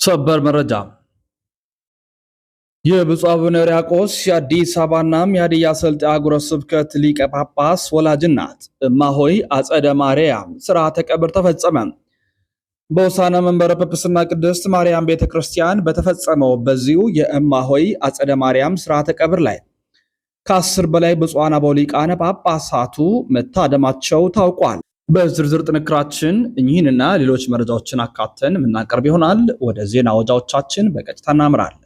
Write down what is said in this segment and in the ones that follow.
ሰበር መረጃ። የብፁዕ አቡነ ሕርያቆስ የአዲስ አበባና የሀዲያ ስልጤ አህጉረ ስብከት ሊቀ ጳጳስ ወላጅ እናት እማሆይ አጸደ ማርያም ሥርዓተ ቀብር ተፈጸመ። በሆሳዕና መንበረ ጵጵስና ቅድስት ማርያም ቤተ ክርስቲያን በተፈጸመው በዚሁ የእማሆይ አጸደ ማርያም ሥርዓተ ቀብር ላይ ከ10 በላይ ብፁዓን አበው ሊቃነ ጳጳሳቱ መታደማቸው ታውቋል። በዝርዝር ጥንክራችን እኚህንና ሌሎች መረጃዎችን አካተን የምናቀርብ ይሆናል። ወደ ዜና ወጃዎቻችን በቀጥታ እናምራለን።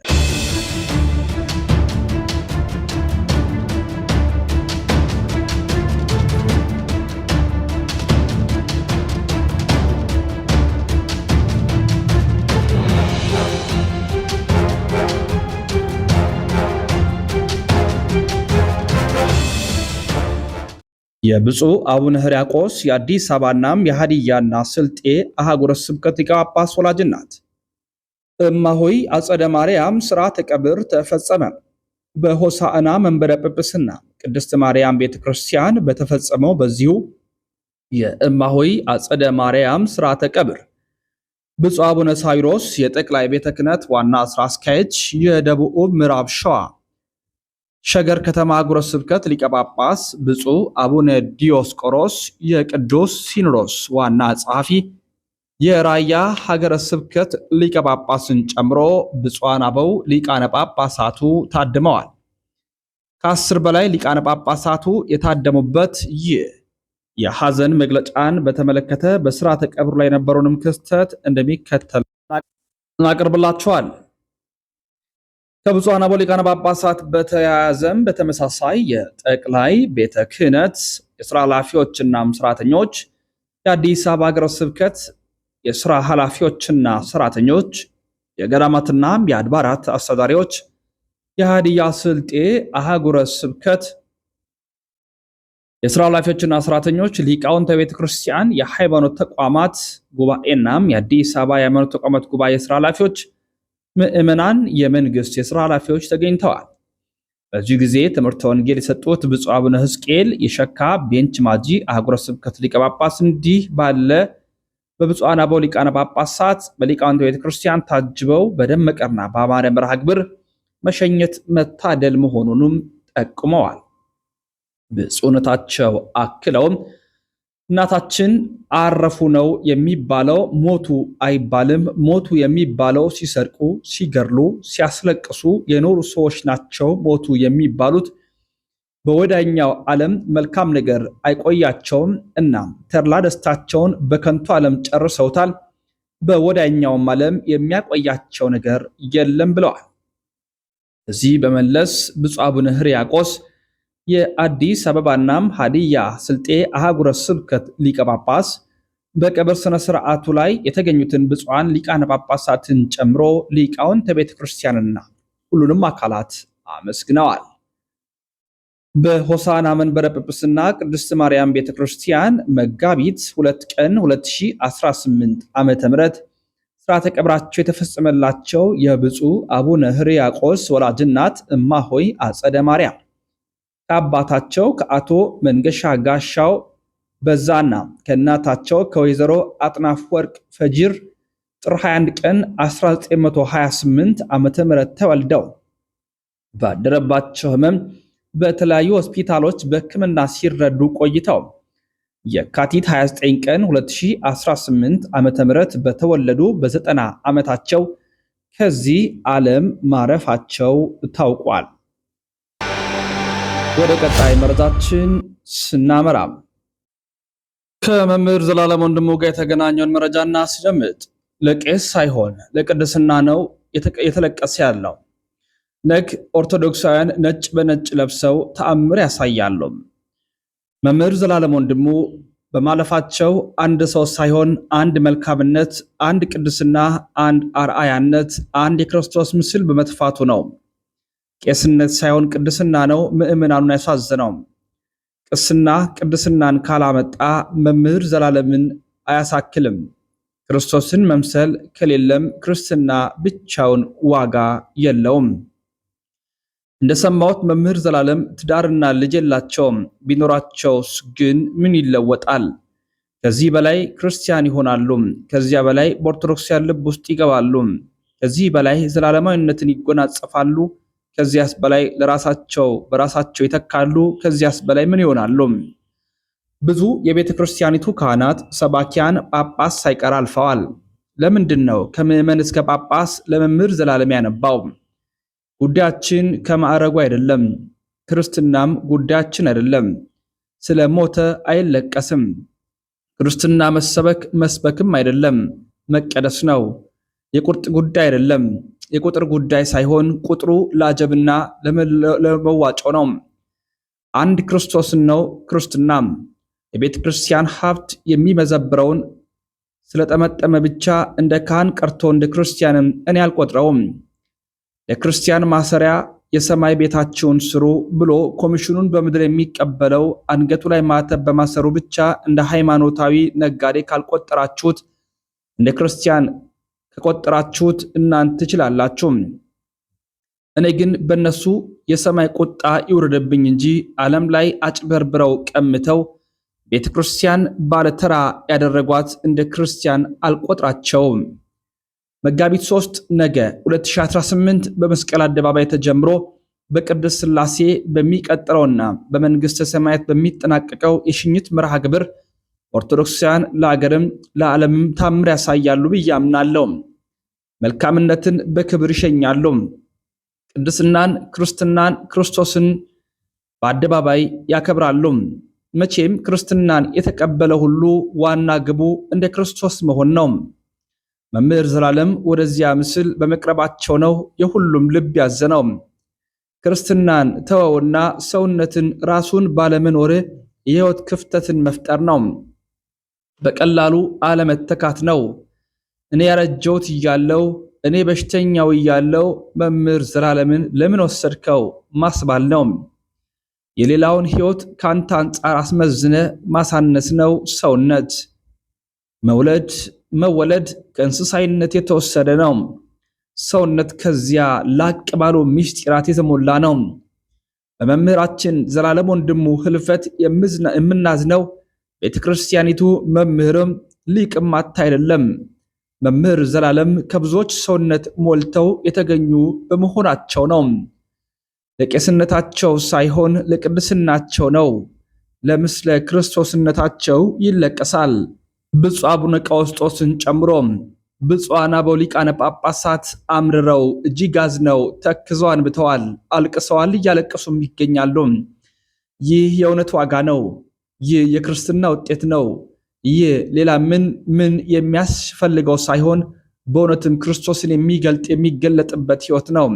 የብፁዕ አቡነ ሕርያቆስ የአዲስ አበባናም የሀዲያና ስልጤ አህጉረ ስብከት ሊቀ ጳጳስ ወላጅ እናት እማሆይ አጸደ ማርያም ሥርዓተ ቀብር ተፈጸመ። በሆሳዕና መንበረ ጵጵስና ቅድስት ማርያም ቤተክርስቲያን በተፈጸመው በዚሁ የእማሆይ አጸደ ማርያም ሥርዓተ ቀብር ብፁዕ አቡነ ሳዊሮስ የጠቅላይ ቤተ ክህነት ዋና ሥራ አስኪያጅ፣ የደቡብ ምዕራብ ሸዋ ሸገር ከተማ አህጉረ ስብከት ሊቀ ጳጳስ፣ ብፁዕ አቡነ ዲዮስቆሮስ የቅዱስ ሲኖዶስ ዋና ጸሐፊ፣ የራያ ሀገረ ስብከት ሊቀ ጳጳስን ጨምሮ ብፁዓን አበው ሊቃነ ጳጳሳቱ ታድመዋል። ከ10 በላይ ሊቃነ ጳጳሳቱ የታደሙበት ይህ የሐዘን መግለጫን በተመለከተ በሥርዓተ ቀብሩ ላይ የነበረውንም ክስተት እንደሚከተል እናቀርብላችኋል። ከብፁዓን አበው ሊቃነ ጳጳሳት በተያያዘም በተመሳሳይ የጠቅላይ ቤተ ክህነት የስራ ኃላፊዎችና ሰራተኞች፣ የአዲስ አበባ ሀገረ ስብከት የስራ ኃላፊዎችና ሰራተኞች፣ የገዳማትና የአድባራት አስተዳዳሪዎች፣ የሀዲያ ስልጤ አህጉረ ስብከት የስራ ኃላፊዎችና ሰራተኞች፣ ሊቃውንተ ቤተ ክርስቲያን፣ የሃይማኖት ተቋማት ጉባኤናም የአዲስ አበባ የሃይማኖት ተቋማት ጉባኤ የስራ ኃላፊዎች፣ ምዕመናን፣ የመንግስት የስራ ኃላፊዎች ተገኝተዋል። በዚህ ጊዜ ትምህርተ ወንጌል የሰጡት ብፁዕ አቡነ ሕዝቅኤል የሸካ ቤንች ማጂ አህጉረ ስብከት ሊቀ ጳጳስ እንዲህ ባለ በብፁዓን አበው ሊቃነ ጳጳሳት በሊቃውንተ ቤተ ክርስቲያን ታጅበው በደመቀና በአማረ መርሃ ግብር መሸኘት መታደል መሆኑንም ጠቁመዋል። ብፁዕነታቸው አክለውም እናታችን አረፉ ነው የሚባለው፣ ሞቱ አይባልም። ሞቱ የሚባለው ሲሰርቁ፣ ሲገድሉ፣ ሲያስለቅሱ የኖሩ ሰዎች ናቸው ሞቱ የሚባሉት። በወዳኛው ዓለም መልካም ነገር አይቆያቸውም እና ተድላ ደስታቸውን በከንቱ ዓለም ጨርሰውታል። በወዳኛውም ዓለም የሚያቆያቸው ነገር የለም ብለዋል። እዚህ በመለስ ብፁዕ አቡነ ሕርያቆስ የአዲስ አበባናም ሀዲያ ስልጤ አህጉረ ስብከት ሊቀ ጳጳስ በቀብር ስነ ስርዓቱ ላይ የተገኙትን ብፁዓን ሊቃነ ጳጳሳትን ጨምሮ ሊቃውንተ ቤተ ክርስቲያንና ሁሉንም አካላት አመስግነዋል። በሆሳዕና መንበረ ጵጵስና ቅድስት ማርያም ቤተ ክርስቲያን መጋቢት 2 ቀን 2018 ዓ.ም ሥርዓተ ቀብራቸው የተፈጸመላቸው የብፁዕ አቡነ ሕርያቆስ ወላጅ እናት እማሆይ አጸደ ማርያም ከአባታቸው ከአቶ መንገሻ ጋሻው በዛና ከእናታቸው ከወይዘሮ አጥናፍ ወርቅ ፈጅር ጥር 21 ቀን 1928 ዓ.ም ተወልደው ባደረባቸው ሕመም በተለያዩ ሆስፒታሎች በሕክምና ሲረዱ ቆይተው የካቲት 29 ቀን 2018 ዓ.ም በተወለዱ በ90 ዓመታቸው ከዚህ ዓለም ማረፋቸው ታውቋል። ወደ ቀጣይ መረጃችን ስናመራ ከመምህር ዘላለም ወንድሙ ጋር የተገናኘውን መረጃ እናስደምጥ። ለቄስ ሳይሆን ለቅድስና ነው የተለቀሰ ያለው። ነግ ኦርቶዶክሳውያን ነጭ በነጭ ለብሰው ተአምር ያሳያሉ። መምህር ዘላለም ወንድሙ በማለፋቸው አንድ ሰው ሳይሆን አንድ መልካምነት፣ አንድ ቅድስና፣ አንድ አርአያነት፣ አንድ የክርስቶስ ምስል በመጥፋቱ ነው። ቄስነት ሳይሆን ቅድስና ነው ምዕመናኑን ያሳዝነው። ቅስና ቅድስናን ካላመጣ መምህር ዘላለምን አያሳክልም። ክርስቶስን መምሰል ከሌለም ክርስትና ብቻውን ዋጋ የለውም። እንደሰማሁት መምህር ዘላለም ትዳርና ልጅ የላቸውም። ቢኖራቸውስ ግን ምን ይለወጣል? ከዚህ በላይ ክርስቲያን ይሆናሉ። ከዚያ በላይ በኦርቶዶክሳውያን ልብ ውስጥ ይገባሉ። ከዚህ በላይ ዘላለማዊነትን ይጎናጸፋሉ? ከዚያስ በላይ ለራሳቸው በራሳቸው ይተካሉ? ከዚያስ በላይ ምን ይሆናሉ? ብዙ የቤተ ክርስቲያኒቱ ካህናት፣ ሰባኪያን፣ ጳጳስ ሳይቀር አልፈዋል። ለምንድን ነው ከምዕመን እስከ ጳጳስ ለመምህር ዘላለም ያነባው? ጉዳያችን ከማዕረጉ አይደለም። ክርስትናም ጉዳያችን አይደለም። ስለ ሞተ አይለቀስም። ክርስትና መሰበክ መስበክም አይደለም፣ መቀደስ ነው። የቁርጥ ጉዳይ አይደለም። የቁጥር ጉዳይ ሳይሆን ቁጥሩ ለአጀብና ለመዋጮ ነው። አንድ ክርስቶስን ነው ክርስትና። የቤተ ክርስቲያን ሀብት የሚመዘብረውን ስለጠመጠመ ብቻ እንደ ካህን ቀርቶ እንደ ክርስቲያንም እኔ አልቆጥረውም። ለክርስቲያን ማሰሪያ የሰማይ ቤታቸውን ስሩ ብሎ ኮሚሽኑን በምድር የሚቀበለው አንገቱ ላይ ማተብ በማሰሩ ብቻ እንደ ሃይማኖታዊ ነጋዴ ካልቆጠራችሁት፣ እንደ ክርስቲያን ከቆጠራችሁት እናንተ ትችላላችሁ። እኔ ግን በእነሱ የሰማይ ቁጣ ይውረድብኝ እንጂ ዓለም ላይ አጭበርብረው ቀምተው ቤተ ክርስቲያን ባለተራ ያደረጓት እንደ ክርስቲያን አልቆጥራቸውም። መጋቢት 3 ነገ 2018 በመስቀል አደባባይ ተጀምሮ በቅድስት ሥላሴ በሚቀጥለውና በመንግሥተ ሰማያት በሚጠናቀቀው የሽኝት መርሃ ግብር ኦርቶዶክሳውያን ለአገርም ለዓለምም ታምር ያሳያሉ ብዬ አምናለሁ። መልካምነትን በክብር ይሸኛሉ። ቅድስናን፣ ክርስትናን፣ ክርስቶስን በአደባባይ ያከብራሉ። መቼም ክርስትናን የተቀበለ ሁሉ ዋና ግቡ እንደ ክርስቶስ መሆን ነው። መምህር ዘላለም ወደዚያ ምስል በመቅረባቸው ነው የሁሉም ልብ ያዘነው። ክርስትናን ተወውና ሰውነትን ራሱን ባለመኖር የሕይወት ክፍተትን መፍጠር ነው። በቀላሉ አለመተካት ነው። እኔ ያረጀሁት እያለው፣ እኔ በሽተኛው እያለው መምህር ዘላለምን ለምን ወሰድከው ማስባል ነው። የሌላውን ሕይወት ካንተ አንጻር አስመዝነ ማሳነስ ነው ሰውነት። መውለድ መወለድ ከእንስሳይነት የተወሰደ ነው። ሰውነት ከዚያ ላቅ ባሉ ምስጢራት የተሞላ ነው። በመምህራችን ዘላለም ወንድሙ ህልፈት የምናዝነው ቤተክርስቲያኒቱ መምህርም ሊቅም አጥታ አይደለም። መምህር ዘላለም ከብዙዎች ሰውነት ሞልተው የተገኙ በመሆናቸው ነው። ለቄስነታቸው ሳይሆን ለቅድስናቸው ነው። ለምስለ ክርስቶስነታቸው ይለቀሳል። ብፁዕ አቡነ ቀውስጦስን ጨምሮ ብፁዓን አበው ሊቃነ ጳጳሳት አምርረው እጅግ አዝነው ተክዘው አንብተዋል፣ አልቅሰዋል፣ እያለቀሱም ይገኛሉ። ይህ የእውነት ዋጋ ነው። ይህ የክርስትና ውጤት ነው። ይህ ሌላ ምን ምን የሚያስፈልገው ሳይሆን በእውነትም ክርስቶስን የሚገልጥ የሚገለጥበት ሕይወት ነው።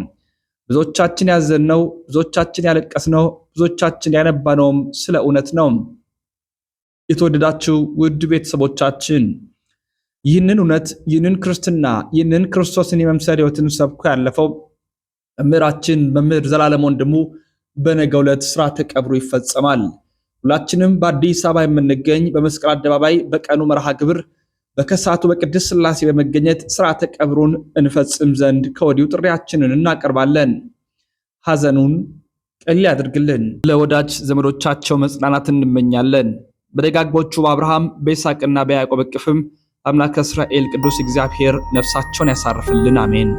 ብዙዎቻችን ያዘንነው፣ ብዙዎቻችን ያለቀስነው፣ ብዙዎቻችን ያነባነውም ስለ እውነት ነው። የተወደዳችሁ ውድ ቤተሰቦቻችን፣ ይህንን እውነት፣ ይህንን ክርስትና፣ ይህንን ክርስቶስን የመምሰል ሕይወትን ሰብኮ ያለፈው መምህራችን መምህር ዘላለም ወንድሙ በነገው ዕለት ሥርዓተ ቀብሩ ይፈጸማል። ሁላችንም በአዲስ አበባ የምንገኝ በመስቀል አደባባይ በቀኑ መርሃ ግብር በከሰዓቱ በቅድስት ሥላሴ በመገኘት ሥርዓተ ቀብሩን እንፈጽም ዘንድ ከወዲሁ ጥሪያችንን እናቀርባለን። ሐዘኑን ቀል ያድርግልን። ለወዳጅ ዘመዶቻቸው መጽናናት እንመኛለን። በደጋጎቹ በአብርሃም በይስሐቅና በያዕቆብ እቅፍም አምላከ እስራኤል ቅዱስ እግዚአብሔር ነፍሳቸውን ያሳርፍልን። አሜን።